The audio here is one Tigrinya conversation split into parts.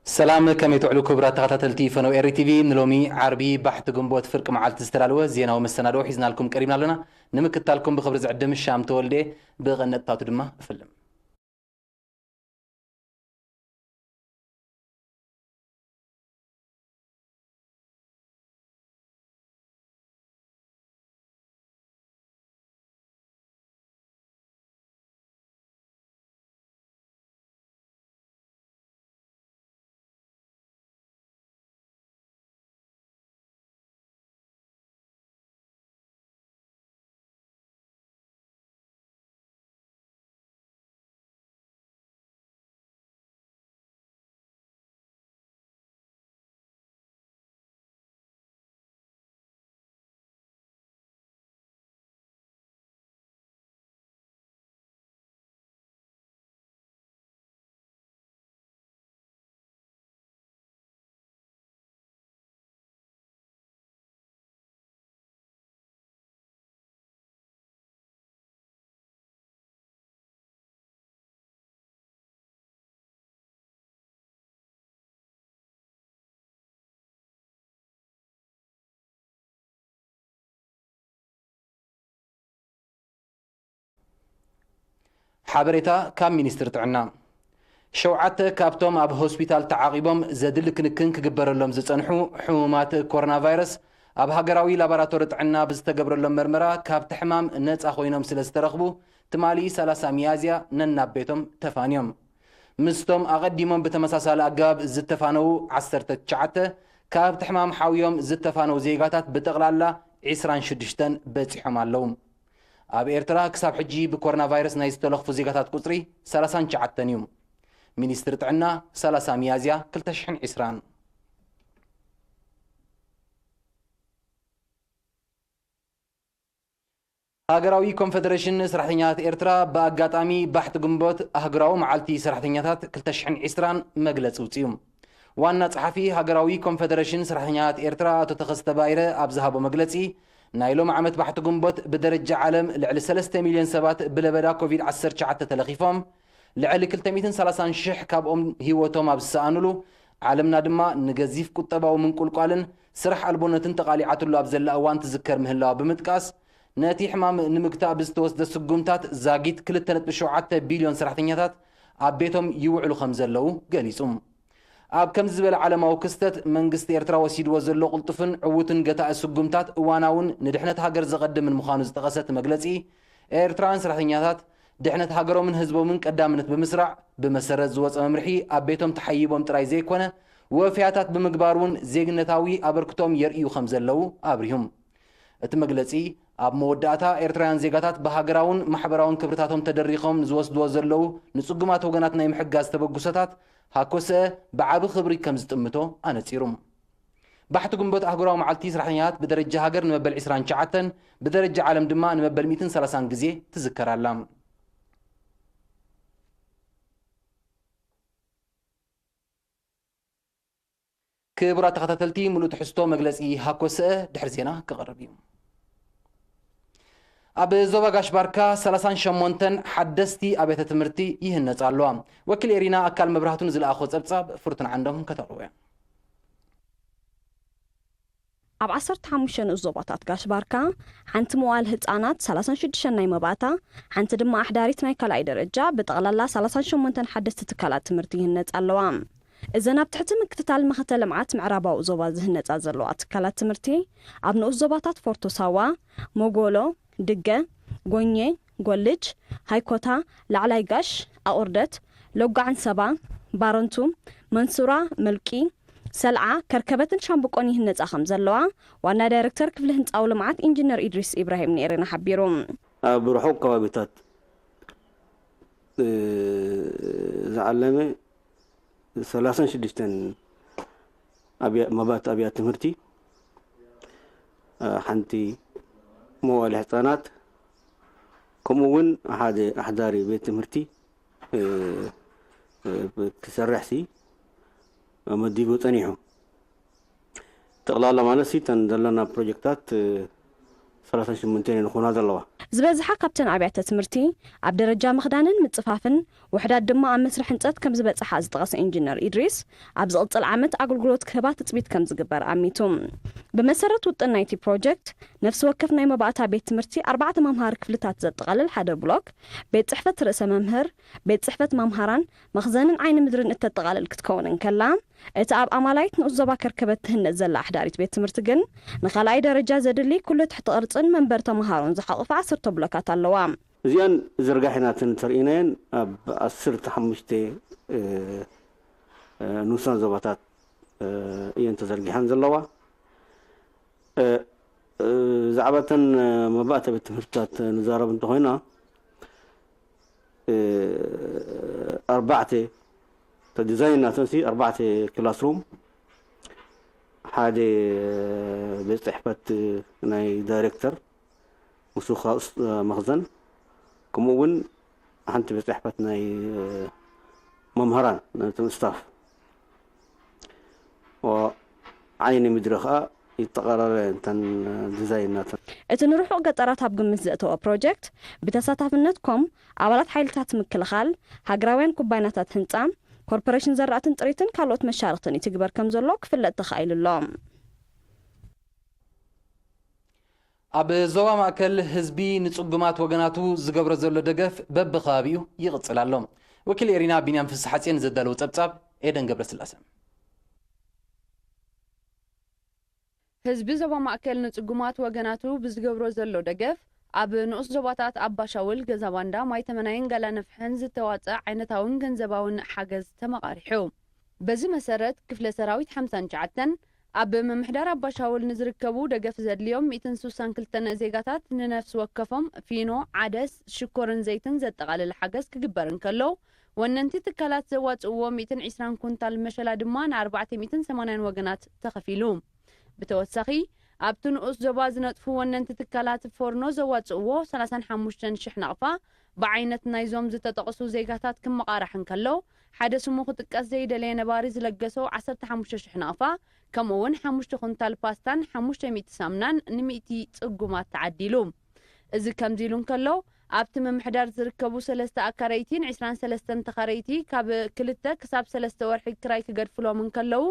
ሰላም፣ ከመይ ትውዕሉ ክቡራት ተኸታተልቲ ፈነው ኤሪ ቲቪ? ንሎሚ ዓርቢ ባሕቲ ግንቦት ፍርቂ መዓልቲ ዝተዳለወ ዜናዊ መሰናድኦ ሒዝናልኩም ቀሪብና ኣለና። ንምክታልኩም ብኽብሪ ዝዕድም ሻም ተወልደ። ብቐነጥታቱ ድማ እፍልም። ሓበሬታ ካብ ሚኒስትሪ ጥዕና። ሸውዓተ ካብቶም ኣብ ሆስፒታል ተዓቒቦም ዘድሊ ክንክን ክግበረሎም ዝጸንሑ ሕሙማት ኮሮና ቫይረስ ኣብ ሃገራዊ ላቦራቶሪ ጥዕና ብዝተገብረሎም መርመራ ካብቲ ሕማም ነጻ ኮይኖም ስለ ዝተረኽቡ፣ ትማሊ ሰላሳ ሚያዝያ ነናብ ቤቶም ተፋንዮም። ምስቶም ኣቐዲሞም ብተመሳሳሊ ኣገባብ ዝተፋነዉ ዓሰርተ ትሽዓተ፣ ካብቲ ሕማም ሓውዮም ዝተፋነዉ ዜጋታት ብጠቕላላ ዒስራን ሽዱሽተን በጺሖም ኣለዉ። ኣብ ኤርትራ ክሳብ ሕጂ ብኮሮና ቫይረስ ናይ ዝተለኽፉ ዜጋታት ቁጽሪ ሰላሳን ትሽዓተን እዩ። ሚኒስትሪ ጥዕና፣ ሰላሳ ሚያዝያ ክልተ ሽሕን ዕስራን። ሃገራዊ ኮንፈደሬሽን ሰራሕተኛታት ኤርትራ ብኣጋጣሚ ባሕቲ ግንቦት ኣህጉራዊ መዓልቲ ሰራሕተኛታት ክልተ ሽሕን ዕስራን መግለጺ ኣውጺኡ። ዋና ጸሓፊ ሃገራዊ ኮንፈደሬሽን ሰራሕተኛታት ኤርትራ ኣቶ ተኸስተ ባይረ ኣብ ዝሃቦ መግለጺ፣ ናይ ሎም ዓመት ባሕቲ ግንቦት ብደረጃ ዓለም ልዕሊ ሰለስተ ሚልዮን ሰባት ብለበዳ ኮቪድ ዓሰርተ ትሽዓተ ተለኺፎም፣ ልዕሊ ክልተ ሚእትን ሰላሳን ሽሕ ካብኦም ህይወቶም ኣብ ዝሰኣኑሉ፣ ዓለምና ድማ ንገዚፍ ቁጠባዊ ምንቁልቋልን ስራሕ ኣልቦነትን ተቓሊዓትሉ ኣብ ዘላ እዋን ትዝከር ምህላዋ ብምጥቃስ፣ ነቲ ሕማም ንምግታእ ብዝተወስደ ስጉምታት ዛጊት ክልተ ነጥቢ ሸውዓተ ቢልዮን ሰራሕተኛታት ኣብ ቤቶም ይውዕሉ ከም ዘለዉ ገሊጹ። ኣብ ከምዚ ዝበለ ዓለማዊ ክስተት፣ መንግስቲ ኤርትራ ወሲድዎ ዘሎ ቅልጡፍን ዕዉትን ገታኢ ስጉምታት እዋናውን ንድሕነት ሃገር ዘቐድምን ምዃኑ ዝጠቐሰ እቲ መግለጺ፣ ኤርትራውያን ሰራሕተኛታት ድሕነት ሃገሮምን ህዝቦምን ቀዳምነት ብምስራዕ፣ ብመሰረት ዝወጸ መምርሒ ኣብ ቤቶም ተሓይቦም ጥራይ ዘይኮነ፣ ወፍያታት ብምግባር እውን ዜግነታዊ ኣበርክቶኦም የርእዩ ከም ዘለዉ ኣብሪሁ። እቲ መግለጺ፣ ኣብ መወዳእታ ኤርትራውያን ዜጋታት ብሃገራውን ማሕበራውን ክብርታቶም ተደሪኾም ዝወስድዎ ዘለዉ ንጽጉማት ወገናት ናይ ምሕጋዝ ተበግሶታት ሃኮሰ ብዓቢ ክብሪ ከም ዝጥምቶ ኣነጺሩ። ባሕቲ ግንቦት ኣህጉራዊ መዓልቲ ሰራሕተኛታት ብደረጃ ሃገር ንመበል ዕስራን ትሽዓተን፣ ብደረጃ ዓለም ድማ ንመበል ሚእትን ሰላሳን ግዜ ትዝከር ኣላ። ክቡራት ተኸታተልቲ፣ ምሉእ ትሕዝቶ መግለጺ ሃኮ ስአ ድሕሪ ዜና ክቐርብ እዩ። ኣብ ዞባ ጋሽ ባርካ ሰላሳን ሸሞንተን ሓደስቲ ኣብያተ ትምህርቲ ይህነጻ ኣለዋ። ወኪል ኤሪና ኣካል መብራህቱ ንዝለኣኾ ጸብጻብ ፍርቱን ዓንዶም ከተቕርቦ እያ። ኣብ ዓሰርተ ሓሙሽተ ንኡስ ዞባታት ጋሽ ባርካ፣ ሓንቲ መዋል ህጻናት፣ ሰላሳን ሽዱሽተን ናይ መባእታ፣ ሓንቲ ድማ ኣሕዳሪት ናይ ካልኣይ ደረጃ፣ ብጠቕላላ ሰላሳን ሸሞንተን ሓደስቲ ትካላት ትምህርቲ ይህነጻ ኣለዋ። እዘን ኣብ ትሕቲ ምክትታል መኸተ ልምዓት ምዕራባዊ ዞባ ዝህነጻ ዘለዋ ትካላት ትምህርቲ፣ ኣብ ንኡስ ዞባታት ፎርቶ ሳዋ፣ ሞጎሎ፣ ድገ፣ ጎኘ፣ ጎልጅ፣ ሃይኮታ፣ ላዕላይ ጋሽ፣ ኣቑርደት፣ ሎጋዕን ሰባ፣ ባረንቱ፣ መንሱራ፣ መልቂ፣ ሰልዓ፣ ከርከበትን ሻምብቆን ይህነጻ ከም ዘለዋ ዋና ዳይረክተር ክፍሊ ህንጻዊ ልምዓት ኢንጂነር ኢድሪስ ኢብራሂም ንኤረና ሓቢሩ። ኣብ ርሑቕ ከባቢታት፣ እ፣ ዝዓለመ ሰላሳን ሽዱሽተን ኣብያ-፣ መባእቲ ኣብያተ ትምህርቲ፣ እ፣ ሓንቲ መዋእለ ህጻናት፣ ከምኡ እውን ሓደ ኣሕዳሪ ቤት ትምህርቲ፣ እ፣ እ፣ ክሰርሕ ሲ መዲቡ ጸኒሑ። ጠቕላላ ማለት ሲ፣ እተን ዘለና ፕሮጀክታት፣ እ፣ ሰላሳን ሽሞንተን እየን ዝኾና ዘለዋ። ዝበዝሓ ካብተን ኣብያተ ትምህርቲ ኣብ ደረጃ ምኽዳንን ምጽፋፍን፣ ውሕዳት ድማ ኣብ መስርሕ ህንጸት ከም ዝበጽሓ ዝጠቐሰ ኢንጂነር ኢድሪስ፣ ኣብ ዝቕጽል ዓመት ኣገልግሎት ክህባ ትጽቢት ከም ዝግበር ኣሚቱ። ብመሰረት ውጥን ናይቲ ፕሮጀክት፣ ነፍሲ ወከፍ ናይ መባእታ ቤት ትምህርቲ ኣርባዕተ መምሃሪ ክፍልታት ዘጠቓልል ሓደ ብሎክ፣ ቤት ጽሕፈት ርእሰ መምህር፣ ቤት ጽሕፈት መምሃራን፣ መኽዘንን ዓይኒ ምድርን እተጠቓልል ክትከውን እንከላ፣ እቲ ኣብ ኣማላይት ንኡስ ዞባ ከርከበት ትህነጽ ዘላ ኣሕዳሪት ቤት ትምህርቲ ግን፣ ንኻልኣይ ደረጃ ዘድሊ ኩሉ ትሕቲ ቅርጽን መንበሪ ተምሃሮን ዝሓቖፈ ዓሰርተ ብሎካት ኣለዋ። እዚኣን ዝርጋሕ ኢና እተን ተርእይናየን ኣብ ዓሰርተ ሓሙሽተ ንኡሳን ዞባታት እየን ተዘርጊሓን ዘለዋ። ብዛዕባ እተን መባእታ ቤት ትምህርትታት ንዛረብ እንተኾይና፣ ኣርባዕተ፣ እቲ ዲዛይን ናተንሲ ኣርባዕተ ክላስሩም፣ ሓደ ቤት ፅሕፈት ናይ ዳይሬክተር፣ ምስኡ ከዓ መኽዘን፣ ከምኡ እውን ሓንቲ ቤት ፅሕፈት ናይ መምህራን፣ ናይቶም ስታፍ፣ ዓይኒ ምድሪ ከዓ ይጠቓላለ እንተን ዲዛይን ናተን። እቲ ንርሑቕ ገጠራት ኣብ ግምት ዘእተወ ፕሮጀክት፣ ብተሳታፍነት ኮም ኣባላት ሓይልታት ምክልኻል፣ ሃገራውያን ኩባይናታት ህንጻ፣ ኮርፖሬሽን ዘራእትን ጥሪትን ካልኦት መሻርኽትን ይትግበር ከም ዘሎ ክፍለጥ ተኻኢሉ ኣሎ። ኣብ ዞባ ማእከል ህዝቢ ንጽጉማት ወገናቱ ዝገብሮ ዘሎ ደገፍ በብኸባቢኡ ይቕጽል ኣሎ። ወኪል ኤሪና ቢንያም ፍስሓጽዮን ዘዳለዎ ጸብጻብ ኤደን ገብረስላሰ። ህዝቢ ዞባ ማእከል ንጽጉማት ወገናቱ ብዝገብሮ ዘሎ ደገፍ፣ ኣብ ንኡስ ዞባታት ኣባሻውል፣ ገዛባንዳ፣ ማይተመናይን ጋላነፍሕን ዝተዋጸ ዓይነታውን ገንዘባውን ሓገዝ ተመቓሪሑ። በዚ መሰረት፣ ክፍለ ሰራዊት ሓምሳን ትሽዓተን ኣብ ምምሕዳር ኣባሻውል ንዝርከቡ ደገፍ ዘድልዮም ሚእትን ስሳን ክልተን ዜጋታት ንነፍሲ ወከፎም ፊኖ፣ ዓደስ፣ ሽኮርን ዘይትን ዘጠቓለለ ሓገዝ ክግበር እንከሎ፣ ወነንቲ ትካላት ዘዋጽእዎ ሚእትን ዕስራን ኩንታል መሸላ ድማ ንኣርባዕተ ሚእትን ሰማንያን ወገናት ተኸፊሉ። ብተወሳኺ፣ ኣብቲ ንኡስ ዞባ ዝነጥፉ ወነንቲ ትካላት ፎርኖ ዘዋጽእዎ ሰላሳን ሓሙሽተን ሽሕ ናቕፋ፣ ብዓይነት ናይዞም ዝተጠቕሱ ዜጋታት ክመቓራሕ እንከሎ፣ ሓደ ስሙ ክጥቀስ ዘይደለየ ነባሪ ዝለገሶ ዓሰርተ ሓሙሽተ ሽሕ ናቕፋ፣ ከምኡ እውን ሓሙሽተ ኩንታል ፓስታን ሓሙሽተ ሚእቲ ሳምናን ንሚእቲ ጽጉማት ተዓዲሉ። እዚ ከምዚ ኢሉ እንከሎ፣ ኣብቲ ምምሕዳር ዝርከቡ ሰለስተ ኣካረይቲን ዕስራን ሰለስተን ተኻረይቲ ካብ ክልተ ክሳብ ሰለስተ ወርሒ ክራይ ክገድፍሎም እንከለዉ፣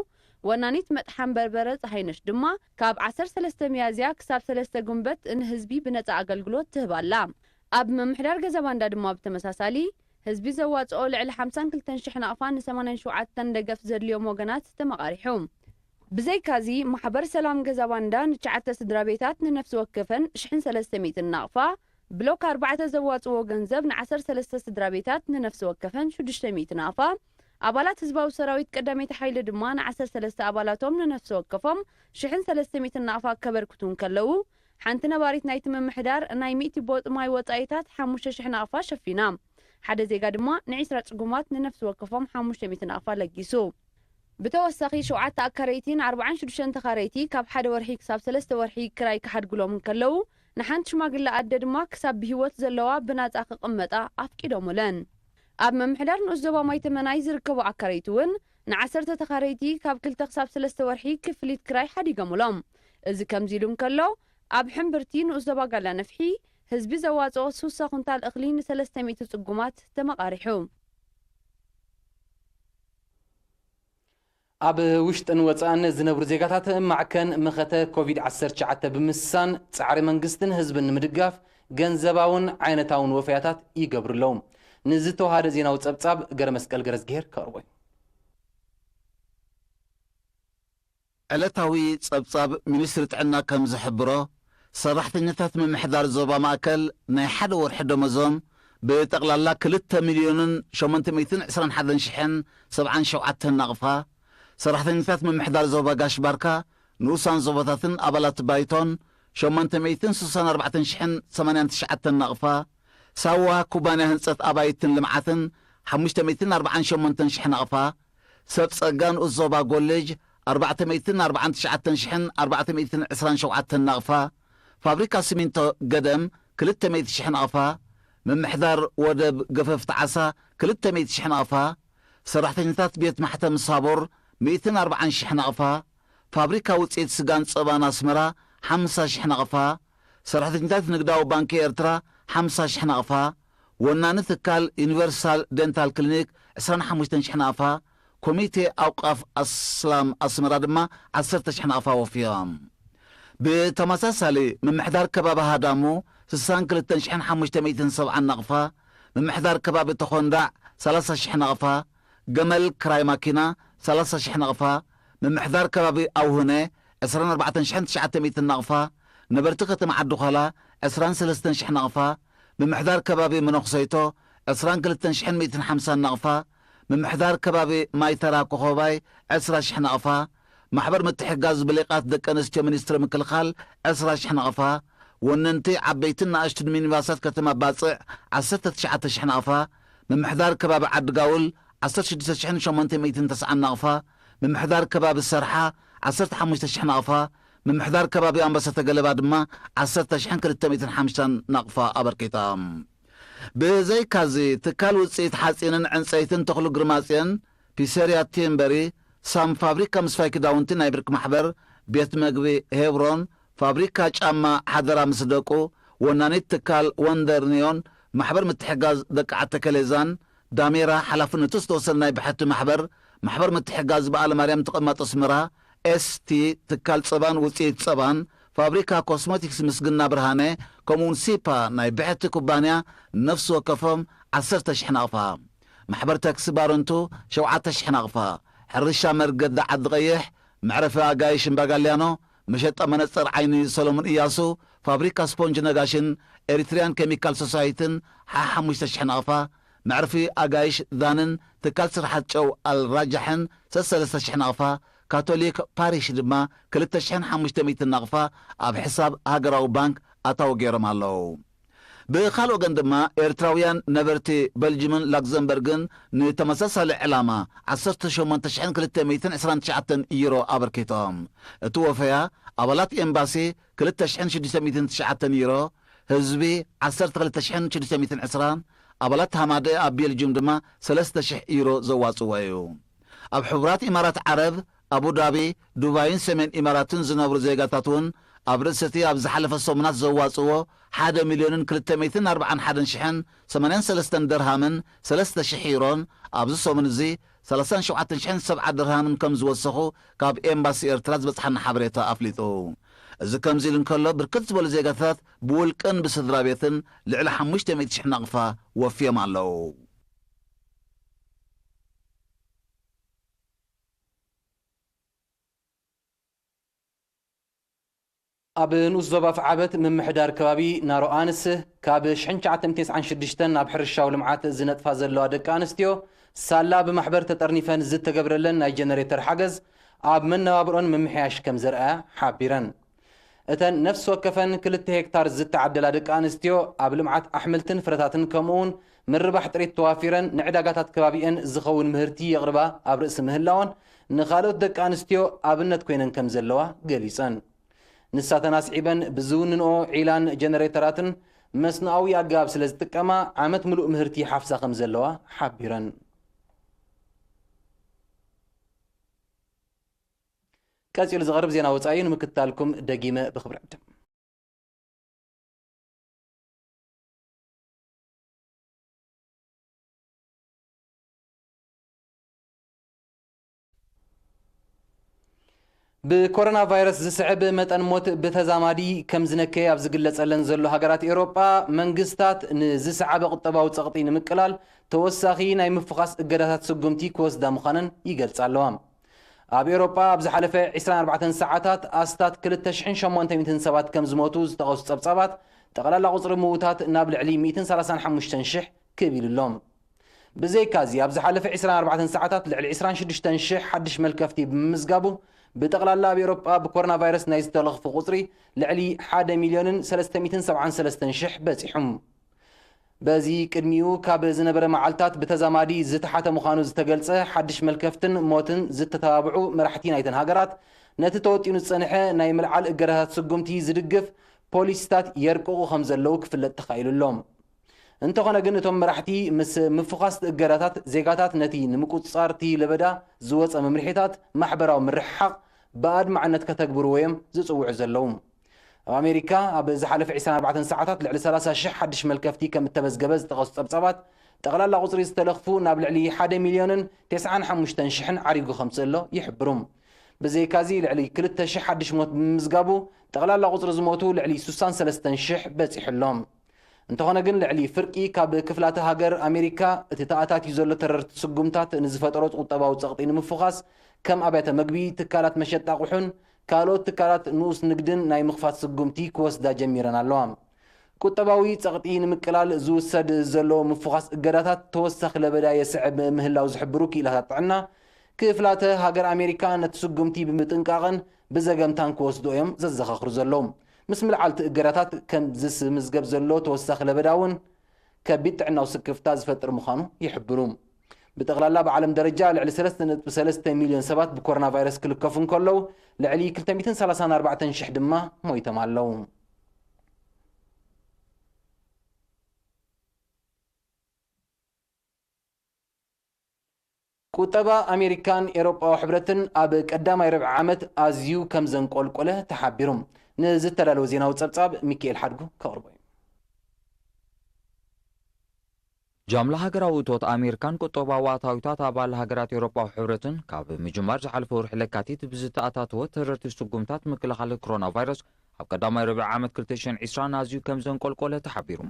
ወናኒት መጥሓን በርበረ ፀሃይነሽ ድማ ካብ ዓሰርተ ሰለስተ ሚያዝያ ክሳብ ሰለስተ ጉንበት ንህዝቢ ብነፃ ኣገልግሎት ትህብ ኣላ። ኣብ ምምሕዳር ገዛባንዳ ድማ ብተመሳሳሊ ህዝቢ ዘዋፅኦ ልዕሊ ሓምሳን ክልተን ሽሕ ናቕፋ ንሰማንያን ሸውዓተን ደገፍ ዘድልዮም ወገናት ተመቓሪሑ። ብዘይካዚ ማሕበር ሰላም ገዛባንዳ ንትሽዓተ ስድራ ቤታት ንነፍሲ ወከፈን ሽሕን ሰለስተ ሚእትን ናቕፋ፣ ብሎክ ኣርባዕተ ዘዋፅዎ ገንዘብ ንዓሰርተ ሰለስተ ስድራ ቤታት ንነፍሲ ወከፈን ሽዱሽተ ሚእቲ ናቕፋ፣ ኣባላት ህዝባዊ ሰራዊት ቀዳመይቲ ሓይሊ ድማ ንዓሰርተ ሰለስተ ኣባላቶም ንነፍሲ ወከፎም ሽሕን ሰለስተ ሚእትን ናቕፋ ከበርክቱ እንከለዉ፣ ሓንቲ ነባሪት ናይቲ ምምሕዳር ናይ ሚእቲ ቦጥ ማይ ወፃኢታት ሓሙሽተ ሽሕ ናቕፋ ሸፊና። ሓደ ዜጋ ድማ ንዒስራ ጽጉማት ንነፍሲ ወከፎም ሓሙሽተ ሚእቲ ናቕፋ ለጊሱ። ብተወሳኺ ሸውዓተ ኣካረይቲን ኣርባዓን ሽዱሽተን ተኻረይቲ ካብ ሓደ ወርሒ ክሳብ ሰለስተ ወርሒ ክራይ ክሓድግሎም እንከለዉ፣ ንሓንቲ ሽማግለ ኣደ ድማ ክሳብ ብህይወት ዘለዋ ብናጻ ክቕመጣ ኣፍቂዶሙለን። ኣብ ምምሕዳር ንኡስ ዞባ ማይ ተመናይ ዝርከቡ ኣካረይቲ እውን ንዓሰርተ ተኻረይቲ ካብ ክልተ ክሳብ ሰለስተ ወርሒ ክፍሊት ክራይ ሓዲጎምሎም። እዚ ከምዚ ኢሉ እንከሎ፣ ኣብ ሕምብርቲ ንኡስ ዞባ ጋላ ነፍሒ ህዝቢ ዘዋጽኦ ሱሳ ኩንታል እኽሊ ንሰለስተ ሚእቲ ጽጉማት ተመቓሪሑ። ኣብ ውሽጥን ወጻእን ዝነብሩ ዜጋታት ማዕከን መኸተ ኮቪድ ዓሰርተ ትሽዓተ ብምስሳን ጻዕሪ መንግስትን ህዝብን ንምድጋፍ ገንዘባውን ዓይነታውን ወፈያታት ይገብሩ ኣለዉ። ንዝተዋሃደ ዜናዊ ጸብጻብ ገረመስቀል ገረዝግሄር ከቕርቦ እዩ። ዕለታዊ ጸብጻብ ሚኒስትሪ ጥዕና ከም ዝሕብሮ፣ ሰራሕተኛታት ምምሕዳር ዞባ ማእከል ናይ ሓደ ወርሒ ደመዞም ብጠቕላላ ክልተ ሚልዮንን ሸሞንተ ሚእትን ዕስራን ሓደን ሽሕን ሰብዓን ሸውዓተን ናቕፋ፣ ሰራሕተኛታት ምምሕዳር ዞባ ጋሽ ባርካ፣ ንኡሳን ዞባታትን ኣባላት ባይቶን ሸሞንተ ሚእትን ስሳን ኣርባዕተን ሽሕን ሰማንያን ትሽዓተን ናቕፋ፣ ሳዋ ኩባንያ ህንጸት ኣባይትን ልምዓትን ሓሙሽተ ሚእትን ኣርባዓን ሸሞንተን ሽሕ ናቕፋ፣ ሰብ ጸጋ ንኡስ ዞባ ጎልጅ ኣርባዕተ ሚእትን ኣርባዓን ትሽዓተን ሽሕን ኣርባዕተ ሚእትን ዕስራን ሸውዓተን ናቕፋ፣ ፋብሪካ ሲሚንቶ ገደም ክልተ ሚእቲ ሽሕ ናቕፋ፣ ምምሕዳር ወደብ ገፈፍቲ ዓሳ ክልተ ሚእቲ ሽሕ ናቕፋ፣ ሰራሕተኛታት ቤት ማሕተም ሳቦር ሚእትን ኣርባዓን ሽሕ ናቕፋ፣ ፋብሪካ ውፅኢት ስጋን ፀባን ኣስመራ ሓምሳ ሽሕ ናቕፋ፣ ሰራሕተኛታት ንግዳዊ ባንኪ ኤርትራ ሓምሳ ሽሕ ናቕፋ፣ ወናኒ ትካል ዩኒቨርሳል ደንታል ክሊኒክ ዕስራን ሓሙሽተን ሽሕ ናቕፋ፣ ኮሚቴ ኣውቃፍ ኣስላም ኣስመራ ድማ ዓሰርተ ሽሕ ናቕፋ ወፍዮም። ብተመሳሳሊ፣ ምምሕዳር ከባቢ ሃዳሙ ስሳን ክልተን ሽሕን ሓሙሽተ ሚእትን ሰብዓን ናቕፋ፣ ምምሕዳር ከባቢ ተኾንዳዕ ሰላሳ ሽሕ ናቕፋ፣ ገመል ክራይ ማኪና ሰላሳ ሽሕ ናቕፋ፣ ምምሕዳር ከባቢ ኣውህነ ዕስራን ኣርባዕተን ሽሕን ትሽዓተ ሚእትን ናቕፋ፣ ነበርቲ ከተማ ዓዲ ዃላ ዕስራን ሰለስተን ሽሕ ናቕፋ፣ ምምሕዳር ከባቢ መነኹሰይቶ ዕስራን ክልተን ሽሕን ሚእትን ሓምሳን ናቕፋ፣ ምምሕዳር ከባቢ ማይተራ ኮኾባይ ዕስራ ሽሕ ናቕፋ፣ ማሕበር ምትሕጋዝ ብሊቓት ደቂ ኣንስትዮ ሚኒስትሪ ምክልኻል ዕስራ ሽሕ ናቕፋ፣ ወነንቲ ዓበይትን ንኣሽቱን ሚኒባሳት ከተማ ባጽዕ ዓሰርተ ትሽዓተ ሽሕ ናቕፋ፣ ምምሕዳር ከባቢ ዓዲ ጋውል ዓሰርተ ሽዱሽተ ሽሕን ሸሞንተ ሚእትን ተስዓን ናቕፋ፣ ምምሕዳር ከባቢ ሰርሓ ዓሰርተ ሓሙሽተ ሽሕ ናቕፋ፣ ምምሕዳር ከባቢ ኣንበሳ ተገለባ ድማ ዓሰርተ ሽሕን ክልተ ሚእትን ሓምሳን ናቕፋ ኣበርኪቶም። ብዘይካዚ፣ ትካል ውጽኢት ሓጺንን ዕንጸይትን ተኽሉ ግርማጽዮን፣ ፒሰርያ ቲምበሪ፣ ሳም ፋብሪካ ምስፋይ ክዳውንቲ ናይ ብርክ ማሕበር፣ ቤት መግቢ ሄብሮን፣ ፋብሪካ ጫማ ሓደራ ምስ ደቁ፣ ወናኒት ትካል ወንደር ኒዮን፣ ማሕበር ምትሕጋዝ ደቂ ዓዲ ተከሌዛን፣ ዳሜራ ሓላፍነቱ ዝተወሰነ ናይ ብሕቲ ማሕበር፣ ማሕበር ምትሕጋዝ በዓል ማርያም ተቐማጦ ኣስመራ፣ ኤስቲ፣ ትካል ጸባን ውጽኢት ጸባን፣ ፋብሪካ ኮስሞቲክስ ምስግና ብርሃነ፣ ከምኡውን ሲፓ ናይ ብሕቲ ኩባንያ ነፍሲ ወከፎም ዓሰርተ ሽሕ ናቕፋ። ማሕበር ታክሲ ባረንቱ ሸውዓተ ሽሕ ናቕፋ። ሕርሻ መርገዲ ዓዲ ቀይሕ፣ መዕረፊ ኣጋይሽ እምባጋልያኖ፣ መሸጣ መነጸር ዓይኒ ሰሎሞን እያሱ፣ ፋብሪካ ስፖንጅ ነጋሽን ኤሪትሪያን ኬሚካል ሶሳይትን ሓ ሓሙሽተ ሽሕ ናቕፋ፣ መዕርፊ ኣጋይሽ ዳንን ትካል ስራሓት ጨው ኣልራጃሕን ሰሰለስተ ሽሕ ናቕፋ፣ ካቶሊክ ፓሪሽ ድማ ክልተ ሽሕን ሓሙሽተ ሚእትን ናቕፋ ኣብ ሕሳብ ሃገራዊ ባንክ ኣታዊ ገይሮም ኣለዉ። ብኻልእ ወገን ድማ ኤርትራውያን ነበርቲ በልጅምን ላክዘምበርግን ንተመሳሳሊ ዕላማ ዓሰርተ ሸሞንተ ሽሕን ክልተ ሚእትን ዕስራን ትሽዓተን ዩሮ ኣበርኪቶም። እቲ ወፈያ ኣባላት ኤምባሲ ክልተ ሽሕን ሽዱሽተ ሚእትን ትሽዓተን ዩሮ፣ ህዝቢ ዓሰርተ ክልተ ሽሕን ሽዱሽተ ሚእትን ዕስራን፣ ኣባላት ሃማደ ኣብ ቤልጅም ድማ ሰለስተ ሽሕ ዩሮ ዘዋጽዎ እዩ። ኣብ ሕቡራት ኢማራት ዓረብ፣ ኣቡዳቢ፣ ዱባይን ሰሜን ኢማራትን ዝነብሩ ዜጋታት እውን ኣብ ርእሲ እቲ ኣብ ዝሓለፈ ሰሙናት ዘዋጽዎ ሓደ ሚልዮንን ክልተ ሚእትን ኣርባዓን ሓደን ሽሕን ሰማንያን ሰለስተን ደርሃምን ሰለስተ ሽሕ ዩሮን ኣብዚ ሰሙን እዚ ሰላሳን ሸውዓተን ሽሕን ሰብዓ ደርሃምን ከም ዝወሰኹ ካብ ኤምባሲ ኤርትራ ዝበጽሓና ሓበሬታ ኣፍሊጡ። እዚ ከምዚ ኢሉ እንከሎ፣ ብርክት ዝበሉ ዜጋታት ብውልቅን ብስድራ ቤትን ልዕሊ ሓሙሽተ ሚእቲ ሽሕ ናቕፋ ወፍዮም ኣለዉ። ኣብ ንኡስ ዞባ ፍዓበት ምምሕዳር ከባቢ ናሮ ኣንስ ካብ ሽሕን ትሽዓተ ሚእትን ተስዓን ሽዱሽተን ናብ ሕርሻዊ ልምዓት ዝነጥፋ ዘለዋ ደቂ ኣንስትዮ ሳላ ብማሕበር ተጠርኒፈን ዝተገብረለን ናይ ጀነሬተር ሓገዝ ኣብ መነባብሮን ምምሕያሽ ከም ዘርኣያ ሓቢረን። እተን ነፍሲ ወከፈን ክልተ ሄክታር ዝተዓደላ ደቂ ኣንስትዮ ኣብ ልምዓት ኣሕምልትን ፍረታትን ከምኡውን ምርባሕ ጥሪት ተዋፊረን ንዕዳጋታት ከባቢአን ዝኸውን ምህርቲ የቕርባ ኣብ ርእሲ ምህላወን ንኻልኦት ደቂ ኣንስትዮ ኣብነት ኮይነን ከም ዘለዋ ገሊጸን። ንሳተን ኣስዒበን ብዝውንንኦ ዒላን ጀነሬተራትን መስኖኣዊ ኣገባብ ስለ ዝጥቀማ ዓመት ምሉእ ምህርቲ ይሓፍሳ ከም ዘለዋ ሓቢረን። ቀጺሉ ዝቐርብ ዜና ወጻኢ ንምክትታልኩም ደጊመ ብኽብሪ ዕድም። ብኮሮና ቫይረስ ዝስዕብ መጠን ሞት ብተዛማዲ ከም ዝነከየ ኣብ ዝግለጸለን ዘሎ ሃገራት ኤውሮጳ፣ መንግስታት ንዝሰዓበ ቁጠባዊ ጸቕጢ ንምቅላል ተወሳኺ ናይ ምፍዃስ እገዳታት ስጉምቲ ክወስዳ ምዃነን ይገልጻ ኣለዋ። ኣብ ኤውሮጳ ኣብ ዝሓለፈ ዕስራን ኣርባዕተን ሰዓታት ኣስታት ክልተ ሽሕን ሸሞንተ ሚእትን ሰባት ከም ዝሞቱ ዝጠቐሱ ጸብጻባት፣ ጠቕላላ ቁጽሪ ምዉታት ናብ ልዕሊ ሚእትን ሰላሳን ሓሙሽተን ሽሕ ክብ ኢሉ ኣሎ። ብዘይካዚ፣ ኣብ ዝሓለፈ ዕስራን ኣርባዕተን ሰዓታት ልዕሊ ዕስራን ሽዱሽተን ሽሕ ሓድሽ መልከፍቲ ብምምዝጋቡ፣ ብጠቕላላ ኣብ ኤውሮጳ ብኮሮና ቫይረስ ናይ ዝተለኽፉ ቁጽሪ ልዕሊ ሓደ ሚልዮንን ሰለስተ ሚእትን ሰብዓን ሰለስተን ሽሕ በጺሑ። በዚ ቅድሚኡ ካብ ዝነበረ መዓልታት ብተዛማዲ ዝተሓተ ምዃኑ ዝተገልጸ ሓድሽ መልከፍትን ሞትን ዝተተባብዑ መራሕቲ ናይተን ሃገራት፣ ነቲ ተወጢኑ ዝጸንሐ ናይ ምልዓል እገዳታት ስጉምቲ ዝድግፍ ፖሊሲታት የርቅቑ ከም ዘለዉ ክፍለጥ ተኻኢሉ ኣሎ። እንተኾነ ግን፣ እቶም መራሕቲ ምስ ምፍዃስ እቲ እገዳታት፣ ዜጋታት ነቲ ንምቁጽጻር እቲ ለበዳ ዝወጸ መምርሒታት ማሕበራዊ ምርሕሓቕ ብኣድማዕነት ከተግብርዎ እዮም ዝጽውዑ ዘለዉ። ኣብ ኣሜሪካ ኣብ ዝሓለፈ ዕስራን ኣርባዕተን ሰዓታት ልዕሊ ሰላሳ ሽሕ ሓድሽ መልከፍቲ ከም እተመዝገበ ዝጠቐሱ ጸብጻባት፣ ጠቕላላ ቁጽሪ ዝተለኽፉ ናብ ልዕሊ ሓደ ሚልዮንን ተስዓን ሓሙሽተን ሽሕን ዓሪጉ ከምጽእ ኣሎ ይሕብሩ። ብዘይካዚ፣ ልዕሊ ክልተ ሽሕ ሓድሽ ሞት ብምምዝጋቡ፣ ጠቕላላ ቁጽሪ ዝሞቱ ልዕሊ ስሳን ሰለስተን ሽሕ በጺሑ ኣሎ። እንተኾነ ግን፣ ልዕሊ ፍርቂ ካብ ክፍላተ ሃገር ኣሜሪካ እቲ ተኣታትዩ ዘሎ ተረርቲ ስጉምታት ንዝፈጠሮ ቁጠባዊ ጸቕጢ ንምፍዃስ፣ ከም ኣብያተ መግቢ፣ ትካላት መሸጣ ኣቑሑን ካልኦት ትካላት ንኡስ ንግድን ናይ ምኽፋት ስጉምቲ ክወስዳ ጀሚረን ኣለዋ። ቁጠባዊ ጸቕጢ ንምቅላል ዝውሰድ ዘሎ ምፍዃስ እገዳታት ተወሳኺ ለበዳ የስዕብ ምህላው ዝሕብሩ ክኢላታት ጥዕና፣ ክፍላተ ሃገር ኣሜሪካ ነቲ ስጉምቲ ብምጥንቃቕን ብዘገምታን ክወስዶ እዮም ዘዘኻኽሩ ዘለዉ። ምስ ምልዓል እቲ እገዳታት ከም ዝምዝገብ ዘሎ ተወሳኺ ለበዳ እውን ከቢድ ጥዕናዊ ስክፍታ ዝፈጥር ምዃኑ ይሕብሩ። ብጠቕላላ ብዓለም ደረጃ ልዕሊ ሰለስተ ነጥቢ ሰለስተ ሚልዮን ሰባት ብኮሮና ቫይረስ ክልከፉ እንከለዉ፣ ልዕሊ ክልተ ሚእትን ሰላሳን ኣርባዕተን ሽሕ ድማ ሞይቶም ኣለዉ። ቁጠባ ኣሜሪካን ኤውሮጳዊ ሕብረትን ኣብ ቀዳማይ ርብዒ ዓመት ኣዝዩ ከም ዘንቆልቆለ ተሓቢሩ። ንዝተዳለወ ዜናዊ ጸብጻብ ሚካኤል ሓድጉ ከቕርቦ እዩ። ጃምላ ሃገራዊ እቶት ኣሜሪካን ቁጠባዊ ኣታዊታት ኣባል ሃገራት ኤውሮጳዊ ሕብረትን ካብ ምጅማር ዝሓለፈ ወርሒ ለካቲት ብዝተኣታተወ ተረርቲ ስጉምታት ምክልኻል ኮሮና ቫይረስ ኣብ ቀዳማይ ርብዒ ዓመት ክልተ ሽሕን ዕስራን ኣዝዩ ከም ዘንቆልቆለ ተሓቢሩ።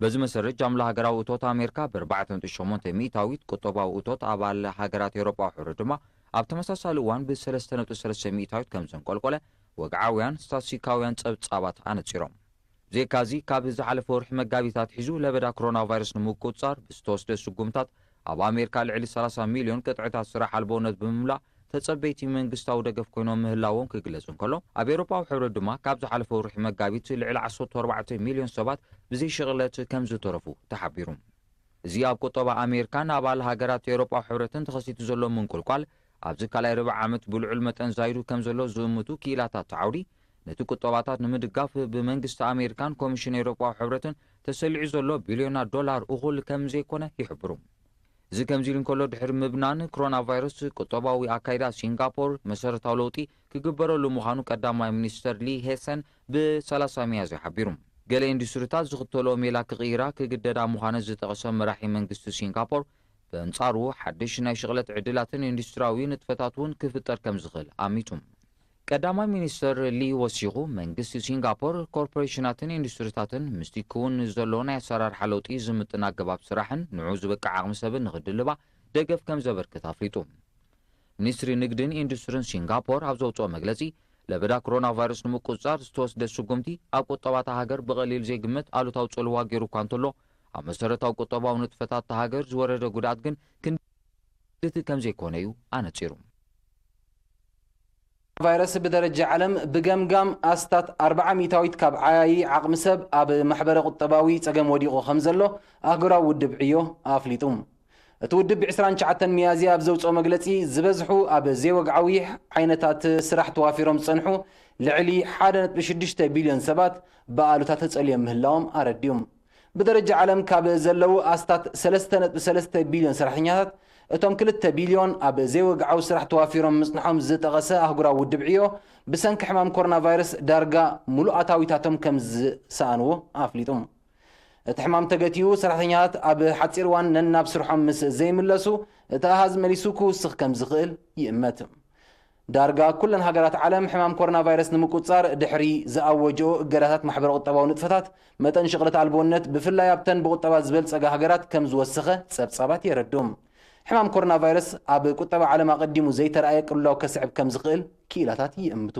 በዚ መሰረት ጃምላ ሃገራዊ እቶት ኣሜሪካ ብኣርባዕተ ነጥቢ ሸሞንተ ሚእታዊት፣ ቁጠባዊ እቶት ኣባል ሃገራት ኤውሮጳዊ ሕብረት ድማ ኣብ ተመሳሳሊ እዋን ብሰለስተ ነጥቢ ሰለስተ ሚእታዊት ከም ዘንቆልቆለ ወግዓውያን ስታትስቲካውያን ጸብጻባት ኣነጺሮም። ብዘይካዚ፣ ካብ ዝሓለፈ ወርሒ መጋቢት ኣትሒዙ ለበዳ ኮሮና ቫይረስ ንምቁጽጻር ብዝተወስደ ስጉምታት ኣብ ኣሜሪካ ልዕሊ ሰላሳ ሚልዮን ቅጥዕታት ስራሕ ኣልቦነት ብምምላእ ተጸበይቲ መንግስታዊ ደገፍ ኮይኖም ምህላዎም ክግለጽ እንከሎ፣ ኣብ ኤውሮጳዊ ሕብረት ድማ ካብ ዝሓለፈ ወርሒ መጋቢት ልዕሊ ዓሰርተ ኣርባዕተ ሚልዮን ሰባት ብዘይ ሽቕለት ከም ዝተረፉ ተሓቢሩ። እዚ ኣብ ቁጠባ ኣሜሪካን ኣባል ሃገራት ኤውሮጳዊ ሕብረትን ተኸሲቱ ዘሎ ምንቁልቋል፣ ኣብዚ ካልኣይ ርብዒ ዓመት ብልዑል መጠን ዛይዱ ከም ዘሎ ዝእምቱ ክኢላታት እቲ ዓውዲ፣ ነቲ ቁጠባታት ንምድጋፍ ብመንግስቲ ኣሜሪካን ኮሚሽን ኤውሮጳዊ ሕብረትን ተሰሊዑ ዘሎ ቢልዮናት ዶላር እኹል ከም ዘይኮነ ይሕብሩ። እዚ ከምዚ ኢሉ እንከሎ፣ ድሕሪ ምብናን ኮሮና ቫይረስ ቁጠባዊ ኣካይዳ ሲንጋፖር መሰረታዊ ለውጢ ክግበረሉ ምዃኑ ቀዳማይ ሚኒስተር ሊ ሄሰን ብ ሰላሳ ሚያዝያ ሓቢሩ። ገለ ኢንዱስትሪታት ዝኽተልኦ ሜላ ክቕይራ ክግደዳ ምዃነን ዝጠቐሰ መራሒ መንግስቲ ሲንጋፖር፣ በንጻሩ ሓድሽ ናይ ሽቕለት ዕድላትን ኢንዱስትሪያዊ ንጥፈታት እውን ክፍጠር ከም ዝኽእል ኣሚቱ። ቀዳማይ ሚኒስተር ሊ ወሲኹ፣ መንግስቲ ሲንጋፖር ኮርፖሬሽናትን ኢንዱስትሪታትን ምስቲ ክውን ዘሎ ናይ ኣሰራርሓ ለውጢ ዝምጥን ኣገባብ ስራሕን ንዑ ዝበቅዕ ዓቕሚ ሰብን ንኽድልባ ደገፍ ከም ዘበርክት ኣፍሊጡ። ሚኒስትሪ ንግድን ኢንዱስትሪን ሲንጋፖር ኣብ ዘውፅኦ መግለፂ፣ ለበዳ ኮሮና ቫይረስ ንምቁፅፃር ዝተወስደ ስጉምቲ ኣብ ቁጠባ እታ ሃገር ብቐሊል ዘይግመት ኣሉታዊ ፅልዋ ገይሩ እኳ እንተሎ፣ ኣብ መሰረታዊ ቁጠባዊ ንጥፈታት እታ ሃገር ዝወረደ ጉድኣት ግን ክንድቲ ከም ዘይኮነ እዩ ኣነፂሩ። ቫይረስ ብደረጃ ዓለም ብገምጋም ኣስታት ኣርብዓ ሚእታዊት ካብ ዓያዪ ዓቕሚ ሰብ ኣብ ማሕበረ ቁጠባዊ ጸገም ወዲቑ ከም ዘሎ ኣህጉራዊ ውድብ ዕዮ ኣፍሊጡ። እቲ ውድብ ብ ዕስራን ትሽዓተን ሚያዝያ ኣብ ዘውጽኦ መግለጺ፣ ዝበዝሑ ኣብ ዘይወግዓዊ ዓይነታት ስራሕ ተዋፊሮም ዝጸንሑ ልዕሊ ሓደ ነጥቢ ሽዱሽተ ቢልዮን ሰባት ብኣሉታ ተጸልዮም ምህላዎም ኣረዲኡ። ብደረጃ ዓለም ካብ ዘለዉ ኣስታት ሰለስተ ነጥቢ ሰለስተ ቢልዮን ሰራሕተኛታት፣ እቶም ክልተ ቢልዮን ኣብ ዘይወግዓዊ ስራሕ ተዋፊሮም ምጽንሖም ዝጠቐሰ ኣህጉራዊ ውድብ ዕዮ፣ ብሰንኪ ሕማም ኮሮና ቫይረስ ዳርጋ ሙሉእ ኣታዊታቶም ከም ዝሰኣንዎ ኣፍሊጡ። እቲ ሕማም ተገቲኡ፣ ሰራሕተኛታት ኣብ ሓጺር እዋን ነናብ ስርሖም ምስ ዘይምለሱ፣ እቲ ኣሃዝ መሊሱ ክውስኽ ከም ዝኽእል ይእመት። ዳርጋ ኩለን ሃገራት ዓለም ሕማም ኮሮና ቫይረስ ንምቁጽጻር ድሕሪ ዝኣወጅኦ እገዳታት ማሕበረ ቁጠባዊ ንጥፈታት፣ መጠን ሽቕለት ኣልቦነት ብፍላይ ኣብተን ብቁጠባ ዝበልጸጋ ሃገራት ከም ዝወሰኸ ጸብጻባት የረድኡ። ሕማም ኮሮና ቫይረስ ኣብ ቁጠባ ዓለም ኣቐዲሙ ዘይተራእየ ቅልውላው ከስዕብ ከም ዝኽእል ክኢላታት ይእምቱ።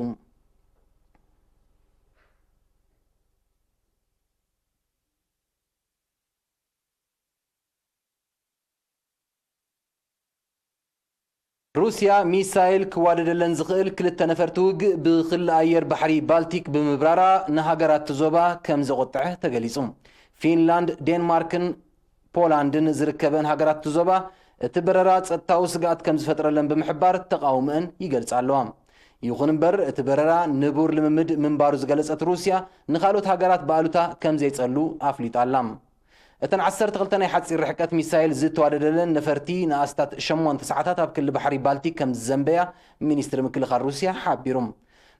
ሩስያ ሚሳይል ክዋደደለን ዝኽእል ክልተ ነፈርቲ ውግእ ብክሊ ኣየር ባሕሪ ባልቲክ ብምብራራ ንሃገራት እቲ ዞባ ከም ዘቖጥዐ ተገሊጹ። ፊንላንድ፣ ዴንማርክን ፖላንድን ዝርከበን ሃገራት እቲ ዞባ እቲ በረራ ጸጥታዊ ስግኣት ከም ዝፈጥረለን ብምሕባር ተቓውሞአን ይገልጻ ኣለዋ። ይኹን እምበር፣ እቲ በረራ ንቡር ልምምድ ምንባሩ ዝገለጸት ሩስያ፣ ንኻልኦት ሃገራት ብኣሉታ ከም ዘይጸሉ ኣፍሊጣ ኣላ። እተን ዓሰርተ ክልተ ናይ ሓጺር ርሕቀት ሚሳይል ዝተዋደደለን ነፈርቲ ንኣስታት ሸሞንተ ሰዓታት ኣብ ክሊ ባሕሪ ባልቲክ ከም ዝዘንበያ ሚኒስትሪ ምክልኻል ሩስያ ሓቢሩ።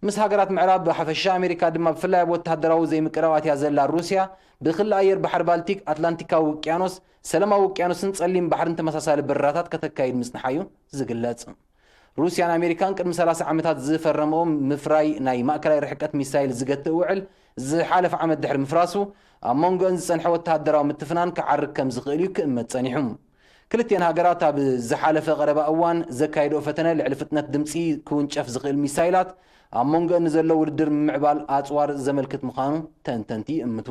ምስ ሃገራት ምዕራብ ብሓፈሻ፣ ኣሜሪካ ድማ ብፍላይ ኣብ ወተሃደራዊ ዘይምቅራባት እያ ዘላ። ሩስያ ብክሊ ኣየር ባሕሪ ባልቲክ፣ ኣትላንቲካዊ ውቅያኖስ፣ ሰላማዊ ውቅያኖስን ጸሊም ባሕርን ተመሳሳሊ በረራታት ከተካይድ ምጽንሓ እዩ ዝግለጽ። ሩስያን ኣሜሪካን ቅድሚ ሰላሳ ዓመታት ዝፈረምኦ ምፍራይ ናይ ማእከላይ ርሕቀት ሚሳይል ዝገትእ ውዕል ዝሓለፈ ዓመት ድሕሪ ምፍራሱ፣ ኣብ መንጎአን ዝጸንሐ ወተሃደራዊ ምትፍናን ክዓርግ ከም ዝኽእል እዩ ክእመት ጸኒሑ። ክልቲኤን ሃገራት ኣብ ዝሓለፈ ቀረባ እዋን ዘካየድኦ ፈተነ፣ ልዕሊ ፍጥነት ድምጺ ክውንጨፍ ዝኽእል ሚሳይላት ኣብ መንጎአን ንዘሎ ውድድር ምምዕባል ኣጽዋር ዘመልክት ምዃኑ ተንተንቲ ይእምቱ።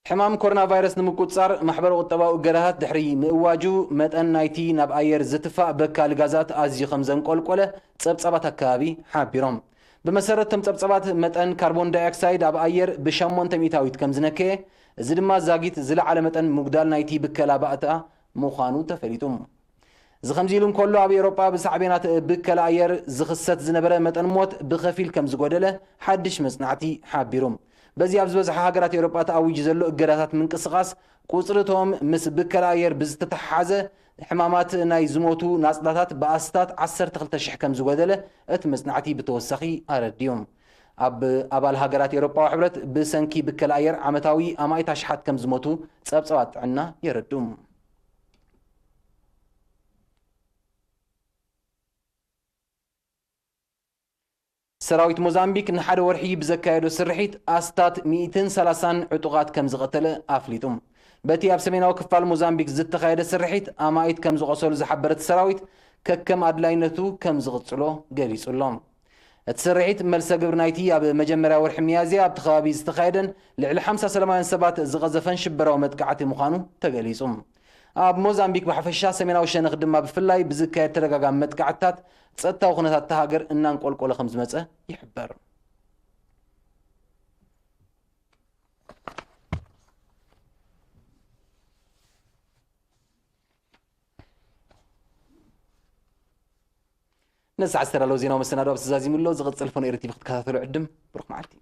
ሕማም ኮሮና ቫይረስ ንምቁጽጻር፣ ማሕበረ ቁጠባዊ እገዳታት ድሕሪ ምእዋጁ፣ መጠን ናይቲ ናብ ኣየር ዝትፋእ በካሊ ጋዛት ኣዝዩ ከም ዘንቆልቆለ ጸብጻባት ኣከባቢ ሓቢሮም። ብመሰረት እቶም ጸብጻባት፣ መጠን ካርቦን ዳይኦክሳይድ ኣብ ኣየር ብሸሞንተ ሚእታዊት ከም ዝነከየ፣ እዚ ድማ ዛጊት ዝለዓለ መጠን ምጉዳል ናይቲ ብከላ ባእታ ምዃኑ ተፈሊጡ። እዚ ከምዚ ኢሉ እንከሎ፣ ኣብ ኤውሮጳ ብሳዕቤናት ብከላ ኣየር ዝኽሰት ዝነበረ መጠን ሞት ብኸፊል ከም ዝጎደለ ሓድሽ መጽናዕቲ ሓቢሩ። በዚ ኣብ ዝበዝሓ ሃገራት ኤውሮጳ ተኣዊጁ ዘሎ እገዳታት ምንቅስቓስ፣ ቁጽሪ እቶም ምስ ብከላ ኣየር ብዝተተሓሓዘ ሕማማት ናይ ዝሞቱ ናጽላታት ብኣስታት ዓሰርተ ክልተ ሽሕ ከም ዝጎደለ እቲ መጽናዕቲ ብተወሳኺ ኣረዲኡ። ኣብ ኣባል ሃገራት ኤውሮጳዊ ሕብረት ብሰንኪ ብከላ ኣየር ዓመታዊ ኣማኢት ኣሽሓት ከም ዝሞቱ ጸብጻባት ጥዕና የረድኡ። ሰራዊት ሞዛምቢክ ንሓደ ወርሒ ብዘካየዶ ስርሒት ኣስታት ሚእትን ሰላሳን ዕጡቓት ከም ዝቐተለ ኣፍሊጡ። በቲ ኣብ ሰሜናዊ ክፋል ሞዛምቢክ ዝተኻየደ ስርሒት ኣማኢት ከም ዝቖሰሉ ዝሓበረ እቲ ሰራዊት፣ ከከም ኣድላይነቱ ከም ዝቕጽሎ ገሊጹ ኣሎ። እቲ ስርሒት፣ መልሰ ግብሪ ናይቲ ኣብ መጀመርያ ወርሒ ሚያዝያ ኣብቲ ከባቢ ዝተኻየደን ልዕሊ ሓምሳ ሰላማውያን ሰባት ዝቐዘፈን ሽበራዊ መጥቃዕቲ ምዃኑ ተገሊጹ። ኣብ ሞዛምቢክ ብሓፈሻ፣ ሰሜናዊ ሸነኽ ድማ ብፍላይ ብዝካየድ ተደጋጋሚ መጥቃዕትታት፣ ጸጥታዊ ኩነታት እታ ሃገር እናንቆልቆለ ከም ዝመጸ ይሕበር። ነዚ ሰዓት ዝተዳለወ ዜናዊ መሰናድኦ ኣብዚ ዛዚሙ ኣሎ። ዝቕጽል ፈኖ ኤሪ ቲቪ ክትከታተሉ ዕድም። ብሩኽ መዓልቲ።